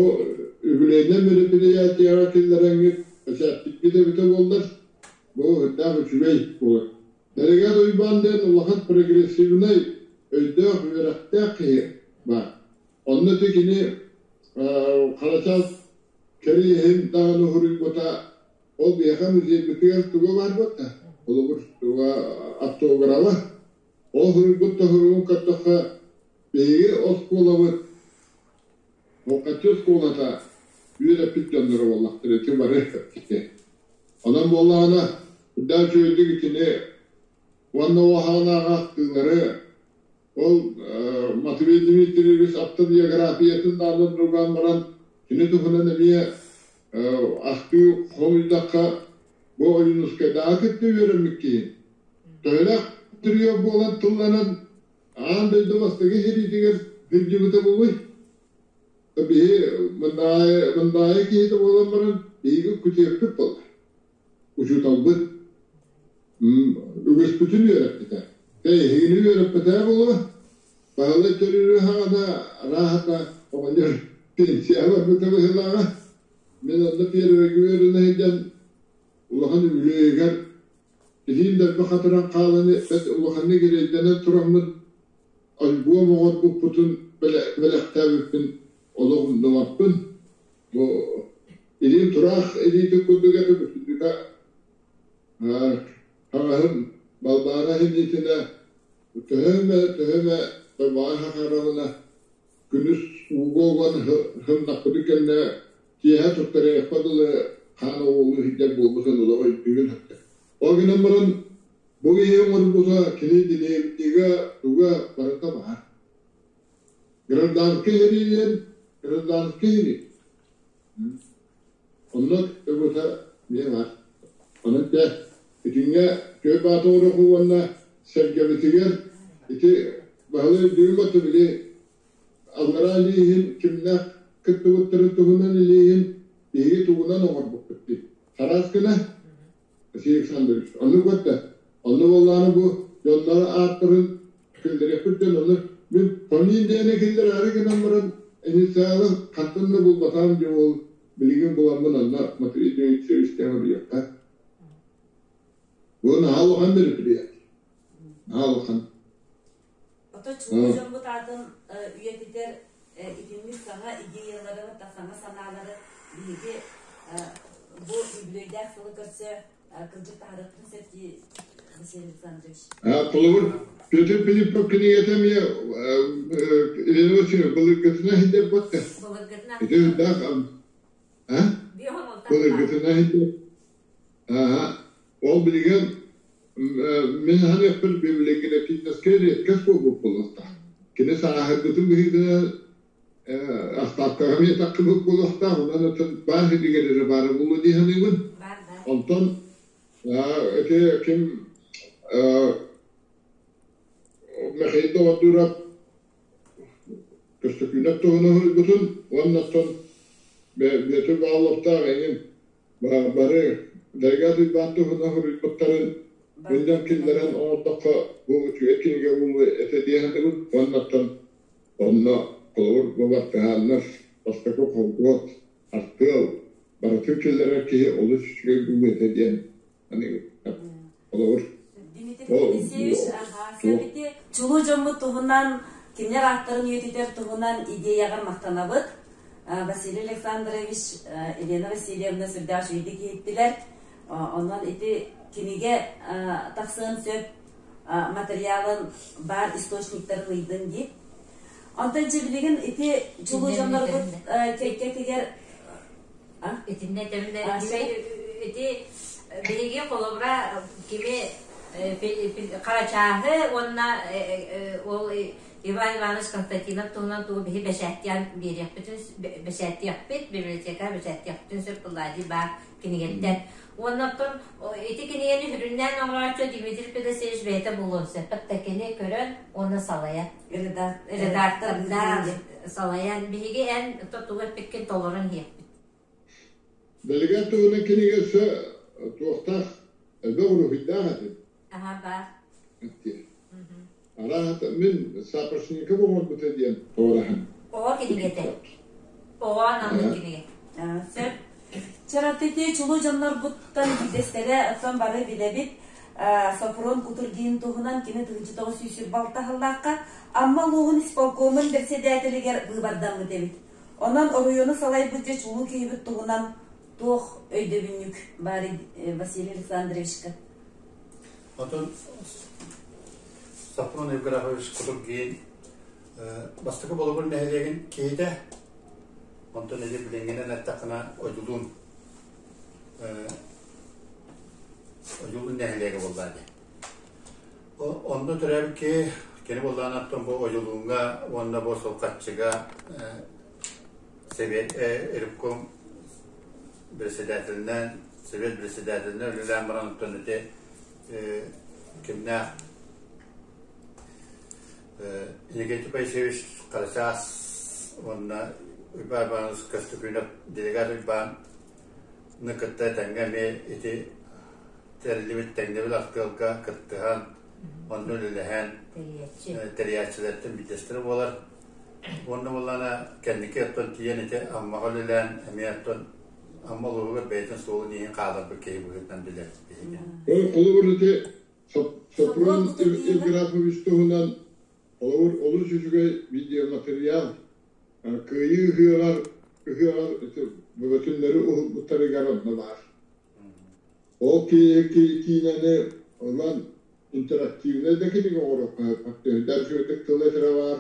үбүлүөйнэй мероприятиеҕа киллэрэҥҥит бэчээттиккит эбитэ буоллар, бу үрдээх үчүгэй буолар. Дэлэгээт Уйбаан диэн улахан прогрессивнай, өйдөөх, үөрэхтээх киһи баар. Онно ити кини Харачаас кэриэһин даҕаны уһуруйбута, ол биһиэхэ музейбытыгар туга баар буолта, холобур, туга автограба. Ол уһуруйбут тоһуругун көрдөххө, биһиги оскуолабыт, Муоххаччы оскуолата үөрэппит дьонноро буоллахтара ити бары ити. Онон буоллаҕына, үрдээх үчүгэйдик итини уонна уоһаҕынааҕы ахтыылары Ол Матвей Дмитриевич автобиографиятын даҕаны туруган баран, кини туһунан эмиэ ахтыы хомуйдахха, бу Ойуунускайдааҕы кытта үөрэммит киһи. Төһөлөөх трио буолан тылланан аан дойду бастакы сэриитигэр сылдьыбыта буолуой? Биһи мындаайы киһитэ буолан баран, биһиги күтүөппүт буолла. Учууталбыт үгүспүтүн үөрэппитэ. Эһигини үөрэппэтэ буолуо. Баһылай төрүүрү хаҕана арааһата оҕонньор пенсияҕа барбыта быһыылааҕа. Мин онно первыйга үөрэнэ сылдьан улахан үбүлүөйүгэр илиим дэлби хатыран хаалан бэрт улаханнык эрэйдэнэн тураммын альбом оҥорбуппутун бэлэхтээбиппин олох умнубаппын. Бу илиим тураах илиитин курдук этэ бүтүннүүтэ хаҥаһым Балбаара иһинниитинэ төһө эмэ төһө эмэ барбаҕа хахаарабына күнүс ууга уган хымнаппытын кэннэ киэһэ туттарыахпа дылы хаан оҕолуу иһийдэр буолбутун олох өйдүүбүн. Ол гынан баран бу киһи оҥорбута кини дневнигэ туга барыта баар. Гражданскай сэриилэр гражданскай сэрии. Онно өбүтэ эмиэ баар. Онон дьэ итиннэ Күөл Баатоҕуроху уонна сэргэбитигэр ити Баһылай өйдүүрүн батта били аллараа илииһин кимнээх кыттыбыттарын туһунан илииһин биһиги Фомин диэни киллэрээри гынан баран инициалын хантан да булбатаҕым дьэ ол билигин буламмын онно Матвей Дмитриевич диэн суруйуохха. Бу наһаа улахан мероприятие. Наһаа улахан. Ото чулуу дьоммут аатын үйэтитэр итинник саҥа идеялары, саҥа санаалары биһиги бу үбүлүөйдээх сылы көрсө кырдьык таһаарыахпытын сөп дии Василий Александрович. Холобур, Петр Филиппов кинигэтэ эмиэ Елена Васильевна былыргытына иһиллэр буотта. Былыргытына. Ити үрдээх а? Былыргытына иһиллэр. Аха. Ол билигин мин ханыахпын библиографическай редкость буолбут буолуохтаах. Кини сааһырбытын быһыытынан астаапкаҕа эмиэ таххыбыт буолуохтаах, онон атын баар сиригэр эрэ баара буолуо дии саныыбын. Онтон ити ким Михаил Доҕордуурап Көстөкүүнэп туһунан суруйбутун уонна оттон Бүөтүр Павловтаах эҥин бары делегат Уйбаан туһунан суруйбуттарын мунньан киллэрэн оҥордоххо бу үчүгэй кинигэ буолуо этэ дии саныыбын уонна оттон онно холобур бу бартыһааннар бастакы холкуот артыал барытын киллэрэр киһи олус үчүгэй буолуо этэ диэн саныыбын холобур. Дмитрий Елисеевич, ити чулуу дьоммут туһунан, кинилэр ааттарын үйэтитэр туһунан идеяҕар махтанабыт. Василий Александрович, Елена Васильевна сүрдээх үчүгэйдик иһиттилэр. Онон ити кинигэ тахсыан сөп материалын баар источниктарын ыйдын дии. Онтон дьэ билигин ити чулуу дьоннорбут кэккэтигэр Итиннэ ити биһиги холобура кими Харачааһы уонна ол Иван Иванович Константинов туһунан тугу биһи бэчээттиэн биэриэхпитин бэчээттиэхпит библиотека бэчээттиэхпитин сөп Влади баар кинигэттэн уонна оттон ити кинигэни сүрүннээн оҥорооччу Дмитрий Федосеевич бэйэтэ буолуон сөп кини көрөн уонна салайан редактордаан салайан биһиги эн тугу эппиккин толорон иһиэхпит. Дэлэгэ туһунан кинигэ өссө туохтаах элбэх уруһуйдаах этим. Аха баар. Арааһата мин Сапожников оҥорбута диэн туораһын. Оҕо кинигэтэ. Оҕо анаммыт кинигэ. Сөп. Чаратити чулуу дьоннорбуттан биирдэстэрэ оттон бары билэбит. Сопрун Кутургин туһунан кини 1926 сыллаахха Амма улууһун исполкомун бэрэссэдээтэлигэр быыбардаммыт эбит. Онон оройуону салайбыт дьэ чулуу киһибит туһунан туох өйдөбүнньүк баарый Василий Александровичка? Отон Сопрун Евграфович Кутургин бастакы Болугур нэһилиэгин киһитэ, онтон ити билиҥҥинэн эттэххинэ Одьулуун Одьулуун нэһилиэгэ буолла дии. Онно төрөөбүт киһи кини буоллаҕына оттон бу Одьулууҥҥа уонна бу Сулҕаччыга Совет ревком председателинэн, Совет председателинэн үлэлээн баран оттон ити кимнээх Иннокентий Поисеевич Харачаас уонна Уйбаан Иванович Көстөкүүнэп делегат Уйбаан кытта тэҥҥэ эмиэ ити тэриллибит тэҥнэбил артыалга кыттыһан, онно үлэлэһэн тэрийээччилэртэн биирдэстэрэ буолар. Уонна буоллаҕына кэнники оттон тиийэн ити Аммаҕа үлэлээн эмиэ оттон Амма улууһугар бэйэтин суолун-ииһин хаалларбыт киһи быһыытынан билэр биһиги. Холобур ити Сопрун Евграфович туһунан холобур олус үчүгэй видеоматериал Кыайыы ыһыаҕар ыһыаҕар бөтүннэри уһулбуттарыгар онно баар. Ол киинэни ылан интерактивнай да кинигэ оҥоруохха сөп. Үчүгэйдик тыл этэрэ баар,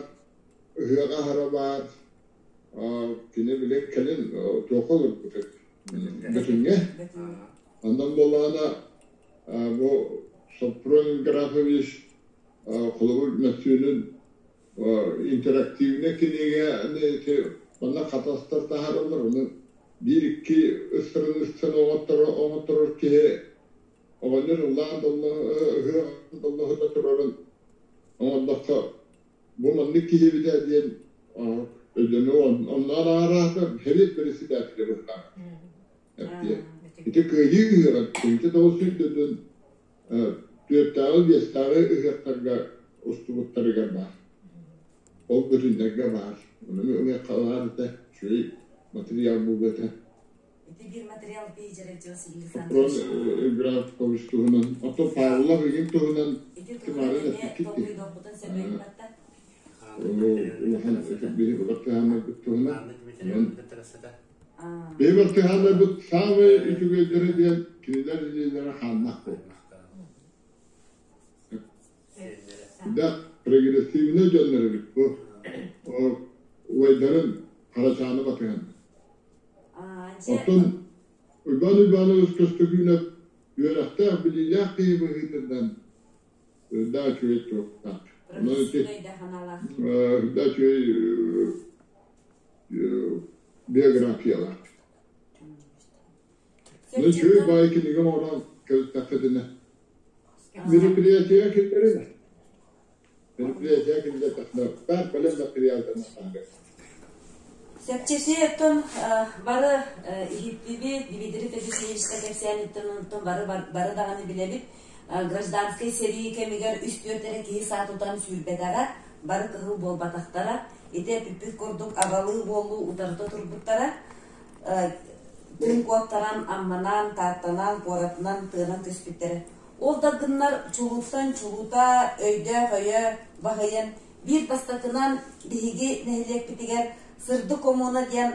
ыһыаҕа аһара баар. Кини били кэлин туохха олорбута Бөтүҥҥэ. Онон буоллаҕына бу Сопрун Графович холобур мөссүөнүн интерактивнай кинигэни ити манна хатастар таһаараллар, ону биир-икки ыстырыныыстан оҥотторор киһи оҕонньор ыллаан ыһыаҕын доллоһута турарын оҥордоххо бу маннык киһи эбитэ диэн өйдөнүү онноор аараата сэбиэт председателэ быһыылаах Ити кыайыы ыһыаҕын 1909 түөртээҕи-биэстээҕи ыһыахтарга устубуттарыгар баар. Ол бөтүннэргэ баар. Ону ылыахха баар этэ. Үчүгэй материал буолуо этэ. Ити биир материал пейджерэ Василий Софрон Александрович. Евграфович туһунан, оттон Павлов игин туһунан Ити туһунан кимаарын эмиэ эппиккит дии. толкуйдуохпутун сөбүн батта. Улахан биһи бартыһааннарбыт туһунан. Анна Онон Дмитриевна тырысыта. биһи бартыһааннарбыт саамай үчүгэйдэрэ диэн кинилэр илиилэрэ хааннаах буолла. Да, прогрессивнай дьоннор эбит бу. Убайдарын Харачааны батыһан. Оттон Уйбаан Уйбааныгыс Көстөкүүнэп үөрэхтээх, билиилээх киһи быһыытынан да үчүгэй туруктаах. Онон ити да үчүгэй биографиялаах. Ну, үчүгэй баай кинигэ оҥорон кэлтэххитинэ мероприятие киллэрин. Мероприятие киллэртэххинэ баар бэлэм материалтан таһаарар. Чэпчэки оттон бары иһиттибит, Дмитрий Федосеевичка кэпсээниттэн онтон бары бары даҕаны билэбит. Гражданскай сэрии кэмигэр үс-түөрт эрэ киһи саа тутан сүүрбэтэҕэ, бары кыһыл буолбатахтара. Ити эппиппит курдук аҕалыы буолуу утарыта турбуттара. Тыын куоттаран, Амманаан, Тааттанаан, куоратынан, тыанан көспүттэрэ. Ол да гыннар чулууттан чулуута, өйдөөх өйө баһыйан, биир бастакынан биһиги нэһилиэкпитигэр Сырдык коммуна диэн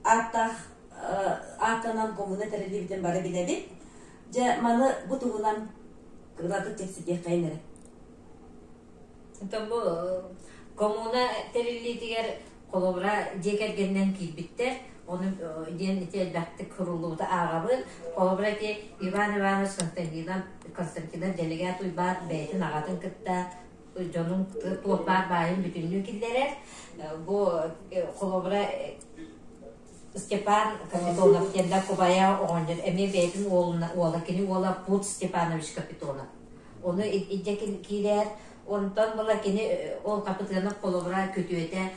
ааттаах ааттанан коммуна тэриллибитин бары билэбит. Дьэ, маны бу туһунан кыратык кэпсэтиэххэйин эрэ. Оттон бу коммуна тэриллиитигэр холобура дьиэ кэргэнинэн киирбиттэр. Ону диэн ити элбэхтик суруллубута ааҕабын. Холобура ити Иван Иванович Константинов, Константинов делегат Уйбаан бэйэтин аҕатын кытта дьонун туох баар баайын бүтүннүү киллэрэр. Бу холобура Степан Капитонов диэн да кубайа оҕонньор эмиэ бэйэтин уолуна уола кини уола Пут Степанович Капитонов. Ону илдьэ киирэр. Онтон була кини ол Капитонов холобура күтүөтэ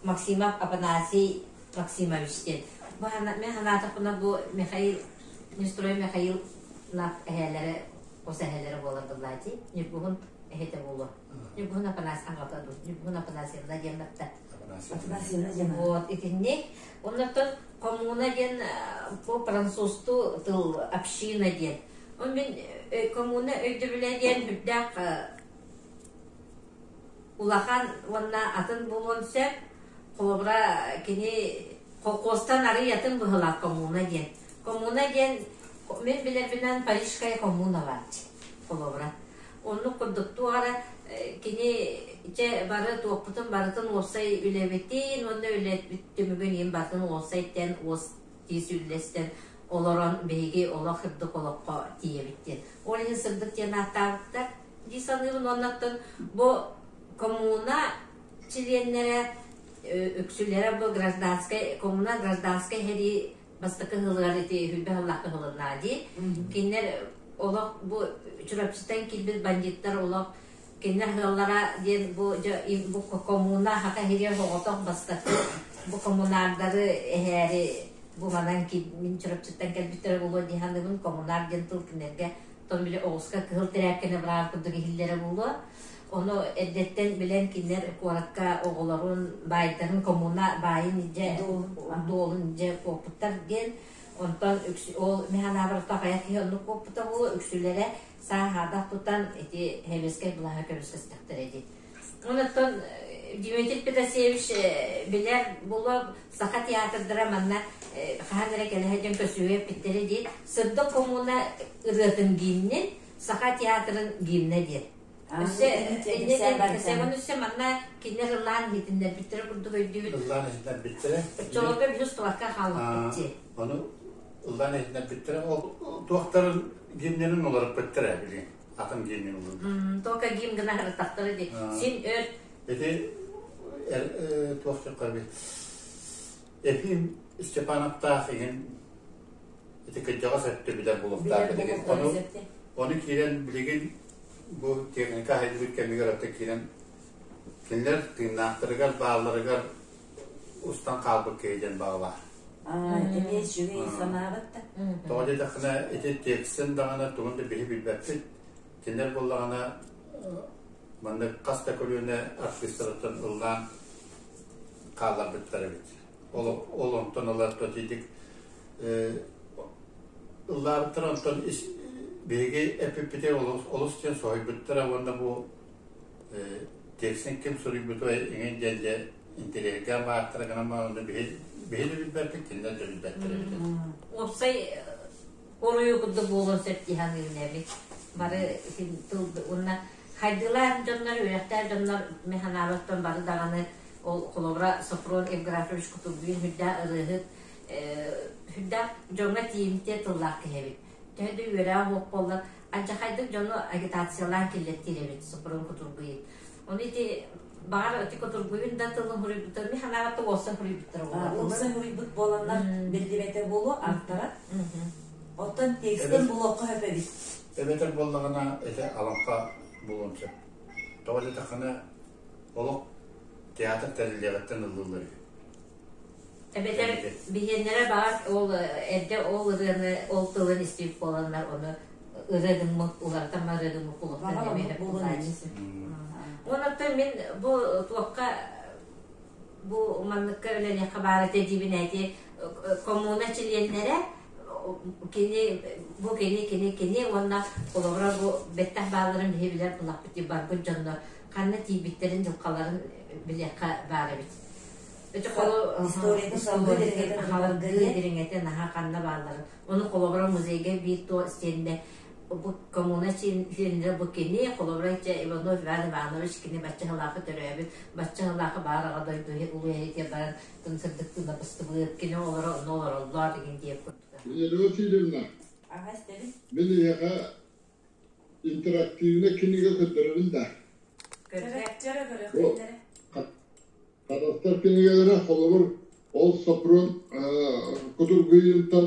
Максимов Апанасий Максимович диэн. Бу мен санаатахпына бу Михаил Нестрой Михаил эһээлэрэ хос эһээлэрэ буолар быллаати. Ньургуһун эһэтэ буолуо. Ньургуһун Апанас аҕата дуу, Ньургуһун Апанасьевна диэн барта. Афанасьевна диэн. Вот итинник. Оннуттан коммуна диэн по французтуу тыл община диэн. Он мин коммуна өйдөбүлэ диэн үрдээх улахан уонна атын буолуон сөп. Холобура, кини колхозтан арый атын быһыылаах коммуна диэн. Коммуна диэн мин билэрбинэн Парижская коммуна баар холобура. Оннук курдук туох эрэ кини чэ бары туохпутун барытын уопсай үлэбитин уонна үлэбит түмүгүн иһин барытын уопсай тэн уос тиис үллэстэн олорон биһиги олох сырдык олоххо тиийэбит диэн. Ол иһин сырдык диэн ааттаабыттар дии саныыбын уоннаттан бу коммуна чилиэннэрэ үксүлэрэ бу гражданскай коммуна гражданскай сэрии бастакы сылыгар ити хүлбэ сыллаахха ылыннаа дии. Кинилэр олох бу Чурапчыттан киирбит бандиттар олох кинилэр ыаллара диэн бу бу коммуна хата иһигэр оҕотох бастакы бу коммунардары эһээри бу манан мин Чурапчыттан кэлбиттэрэ буолуо дии саныыбын коммунар диэн тыл кинилэргэ тон били оҕуска кыһыл тирээккэни быраҕар курдук иһиллэрэ буолуо. Ону эрдэттэн билэн кинилэр куоракка оҕолорун, баайдарын коммуна баайын илдьэ, дуолун илдьэ куоппуттар диэн. Онтон ол мин санаабар хайа киһи оннук куоппута буолуо, үксүлэрэ саа-саадах тутан ити сэбиэскэй былааһы көмүскэстэхтэрэ дии. Онтон Дмитрий Петасевич билэр буолуо саха театрдара манна хаһан эрэ кэлэ сылдьан көсүһүө эппиттэрэ дии. Сырдык коммуна ырыатын гимнин Саха театрын гимнэ диэн. Өссө өссө манна кинилэр ыллаан иһитиннэрбиттэрэ курдук өйдүүбүт. Ыллаан иһитиннэрбиттэрэ. Оччолорго биһи устубакка хаалбыппыт дии. Ону ыллаан иһитиннэрбиттэрэ. Ол туохтарын гимнэрин уларыппыттара билигин. Атын гимнин уларыппыт. Только гимн гына ырыттахтара дии. Син өр. Ити туох диэххэ Ефим Степановтаах иһин ити кырдьаҕас өттө билэр буолуохтаах билигин. Ону, ону киирэн билигин бу техника аһайдыбыт кэмигэр өттө киирэн кинилэр тыыннаахтарыгар баалларыгар устан хаалбыт киһи диэн баҕалаах. Эмиэ үчүгэй санаабыт да. Тоҕо диэтэххинэ ити текстин даҕаны тугун да биһи билбэппит. Кинилэр буоллаҕына Маннык хас да көлүөнэ артыыстарыттан ыллаан хаалларбыттар эбит. Ол, ол онтон ыла тотитик ыллаабыттар онтон биһиги эппиппитигэр олус, олус диэн соһуйбуттара уонна бу текстин ким суруйбутуй эҥин диэн дьэ интэриэһиргээн бааттара гынан баран биһи биһи да билбэппит кинилэр да билбэттэр эбит. Уопсай Оруйу курдук буолуон сөп дии саныыбын эбит. Бары тыл уонна хайдыылаах дьоннор, үөрэхтээх дьоннор мин санаабыттан бары даҕаны ол холобура Софрон Евграфович Кутургуин сүрдээх ырыаһыт, сүрдээх дьоҥҥо тиийимтиэ тыллаах киһи эбит. Төһө да үөрэҕэ суох буоллар, алдьархайдык дьону агитациялаан киллэртиир эбит Софрон Кутургуин. Ону ити баҕар ити Кутургуин да тылын суруйбуттар, мин санаабар уопсай суруйбуттар Уопсай суруйбут буоланнар биллибэтэ буолуо автора. Оттон текстин булуохха сөп эбит. Эбэтэр буоллаҕына ити Алампа буолуон сөп. Тоҕо диэтэххинэ олох театр тэриллиэҕиттэн ыллыыллар үһү. Эбэтэр биһиэннэрэ баҕар ол эрдэ ол ырыаны ол тылын истибит буоланнар ону ырыа гыммыт уларытан ырыа гыммыт буолуохтан эмиэ Онон мин бу туохха бу манныкка үлэлиэххэ баар этэ диибин эти коммуна чилиэннэрэ кини бу кини кини кини уонна холобура бу бэттэх баалларын биһи билэр булахпыт барбыт дьоннор ханна тиийбиттэрин дьылҕаларын билиэххэ баар эбит. Ити историятын салгыы дириҥэтэ наһаа ханна баалларын. Ону холобура музейга биир то стенде бу коммуна чилиэннэрэ бу кини, холобура Иванов Иван Иванович кини бачча сылаахы төрөөбүт, бачча сылаахы баар аҕа дойду улуу эһэтигэр баран тын сырдык тыына быстыбыт, кини олоро онно олороллор деген диэн курдук. Елена Васильевна, Ага, истэбин. Мин эйиэхэ интерактивнай кинигэ көрдөрөбүн да. Көрө көрө Хатастар кинигэлэрэ холобур ол Сопрун Кутургуйунтан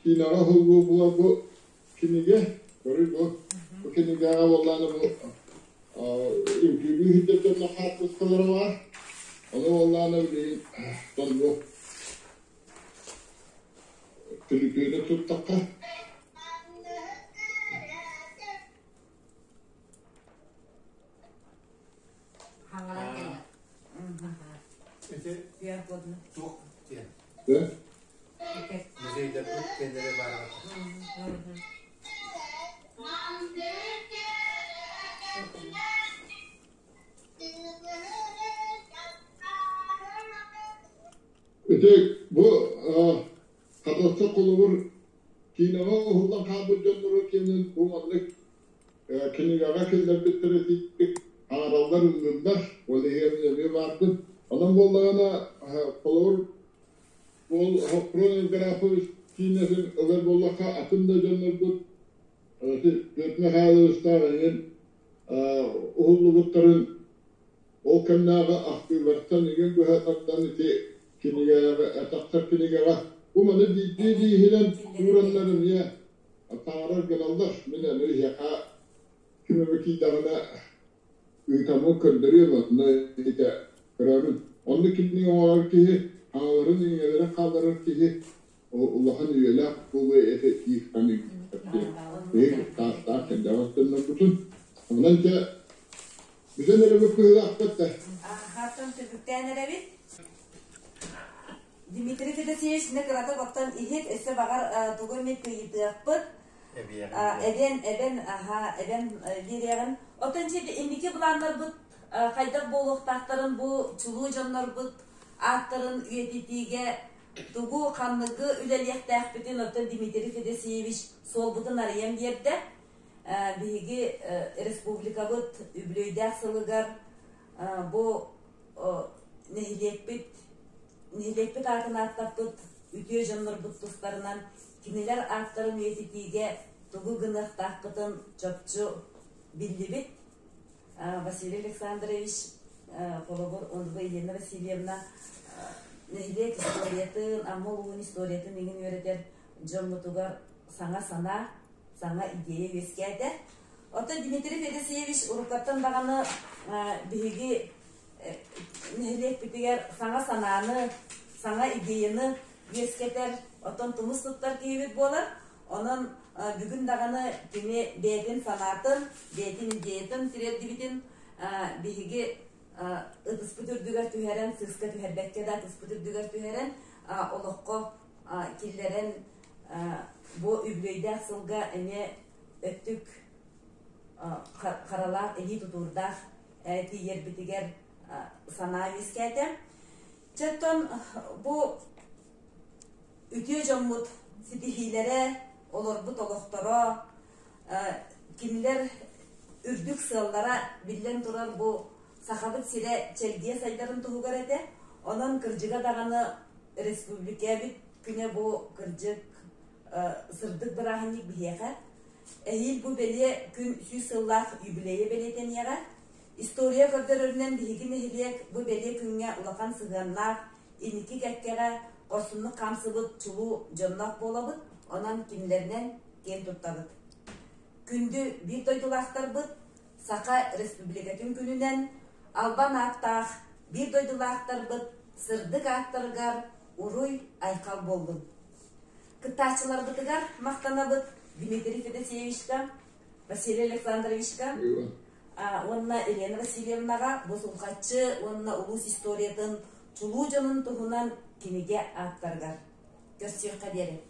киинэҕэ уһуллуу була бу кинигэ көрүй бу бу кинигэҕэ буоллаана бу үҥкүүлүү сылдьар дьонно хаартыскалара баар ону буоллаана билигин бу түлүпүөнү туттахха Хаҥалан кэлэр. Ити туох диэн? Музейдарбыт кэннэрэ баар. Ити бу Хатаска холобур киинэҕэ уһуллан хаалбыт дьоннору киэнин бу маннык кинигэҕэ киллэрбиттэрэ итинник ааҕаллар ыллыыллар, ол иһигэр мин эмиэ баарбын. Онон буоллаҕына, холобур, ол Хопрон Евграфович киинэтин ылар буоллахха, атын да дьоннорбут Петр Михайловичтаах эҥин уһуллубуттарын ол кэмнээҕи ахтыылартан игин быһа тардан ити кинигэҕэ тахсар кинигэҕэ бу маны биирдии бииһинэн уураннар эмиэ Таҥарар гыналлар, мин аны эһиэхэ ким эмэ киирдэҕинэ ыытаммын көрдөрүөм, онно итэ көрөөрүн. Онно кинини оҥорор киһи, аҥаларын иҥэлэрин хаалларар киһи улахан үйэлээх буолуо этэ дии саныыбын. Биһиги таастаах кэрдэҕэс дьоннорбутун. Онон дьэ бүтэн эрэбит быһыылаахпыт да. Хартан түбүктээн эрэбит. Дмитрий Федосеевич мэ кыратык оттон иһит, өссө баҕар тугу эмит ыйытыахпыт. Эбиэн, эбэн, аха, эбэн биэриэҕин. Оттон инники былааннарбыт хайдах буолуохтаахтарын бу чулуу дьоннорбут ааттарын үйэтитиигэ тугу, ханныгы үлэлиэхтээхпитин оттон Дмитрий Федосеевич суолбутун арыйан биэрдэ. Биһиги республикабыт үбүлүөйдээх сылыгар бу нэһилиэкпит нэһилиэкпит аатын ааттаппыт үтүө дьоннорбут тустарынан кинилэр ааттарын үйэтитиигэ тугу гыныахтаахпытын чопчу биллибит. Василий Александрович, холобур, Ольга Елена Васильевна нэһилиэк историятын, Амма улууһун историятын иҥин үөрэтэр дьоммутугар саҥа санаа, саҥа идея үөскээтэ. Оттон Дмитрий Федосеевич уруккаттан даҕаны биһиги нэһилиэкпитигэр саҥа санааны, саҥа идеяны үөскэтэр, оттон тумус туттар киһибит буолар. Онон бүгүн даҕаны кини бэйэтин санаатын, бэйэтин идеятын тириэрдибитин биһиги ытыспыт үрдүгэр түһэрэн, сыыска түһэрбэккэ да ытыспыт үрдүгэр түһэрэн, олоххо киллэрэн бу үбүлүөйдээх сылга эмиэ өттүк харалаах, илии тутуурдаах тиийэрбитигэр санаа үөскээтэ. Чэ, оттон бу үтүө дьоммут ситиһиилэрэ, олорбут олохторо, кинилэр үрдүк сыаллара биллэн турар бу Сахабыт сирэ чэлгийэ сайдарын туһугар этэ. Онон кырдьыга даҕаны республикабыт күнэ бу кырдьык сырдык бырааһынньык биһиэхэ. Эһиил бу бэлиэ күн 100 сыллаах юбилейа бэлиэтэниэҕэ. История көрдөрөрүнэн биһиги нэһилиэк бу бэлиэ күҥҥэ улахан сыһыаннаах, инники кэккэҕэ хорсуннук хаамсыбыт чулуу дьонноох буолабыт, онон кинилэринэн киэн туттабыт. Күндү биир дойдулаахтарбыт, Саха Республикатын күнүнэн албан ааттаах биир дойдулаахтарбыт сырдык ааттарыгар уруй-айхал буоллун! Кыттааччыларбытыгар махтанабыт Дмитрий Федосеевичка, Василий Александровичка уонна Елена Васильевнаҕа бу Сулҕаччы уонна улуус историятын чулуу дьонун туһунан кинигэ ааптарыгар. Көрсүөххэ диэри.